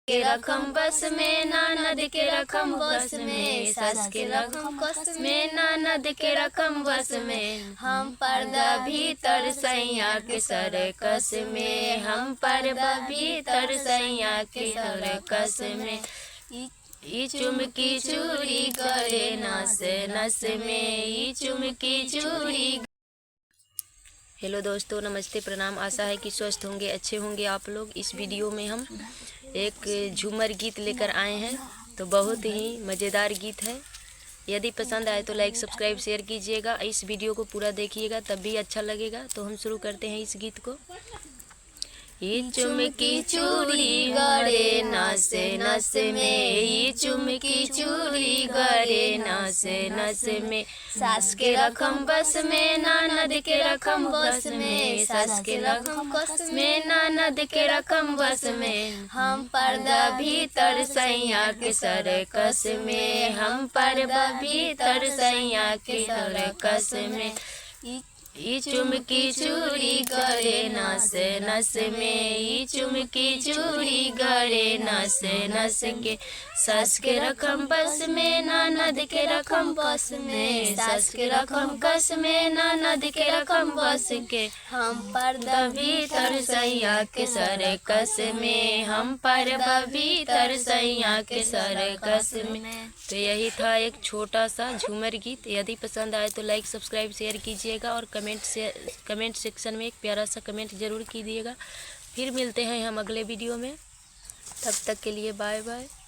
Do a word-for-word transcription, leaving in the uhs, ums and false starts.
के रखम बस में, ननद के रखम बस में, सास के रखम बस में, ननद के रखम बस में। हम पर्दा भीतर सैया के सर्कस में, हम पर्दा भीतर सैया के सर्कस में। ई, ई चुमकी चूड़ी गड़े नस नस में, ई चुमकी चूड़ी। हेलो दोस्तों, नमस्ते, प्रणाम। आशा है कि स्वस्थ होंगे, अच्छे होंगे आप लोग। इस वीडियो में हम एक झूमर गीत लेकर आए हैं, तो बहुत ही मज़ेदार गीत है। यदि पसंद आए तो लाइक, सब्सक्राइब, शेयर कीजिएगा। इस वीडियो को पूरा देखिएगा, तब भी अच्छा लगेगा। तो हम शुरू करते हैं इस गीत को। ई चुमकी चूड़ी गड़े नस नस में, ई चुमकी चूड़ी गड़े नस नस में। सास के रखम बस में, ननद के रखम बस में, सास के रखम बस में, ननद के रखम बस में। हम पर्दा भीतर सैया के सर्कस में, हम पर्दा भीतर सैया के सर्कस में। ई, ई चुमकी चूड़ी गड़े नस नस में, ई चुमकी चूड़ी गड़े नस नस के। सास के रखम बस में, ननद के रखम बस में, सास के रखम बस में, ननद के रखम बस के। हम पर्दा भीतर सैया के सर्कस में, हम पर्दा भीतर सैया के सर्कस में। तो यही था एक छोटा सा झूमर गीत। यदि पसंद आए तो लाइक, सब्सक्राइब, शेयर कीजिएगा और कमेंट से, कमेंट सेक्शन में एक प्यारा सा कमेंट ज़रूर कीजिएगा। फिर मिलते हैं हम अगले वीडियो में, तब तक के लिए बाय बाय।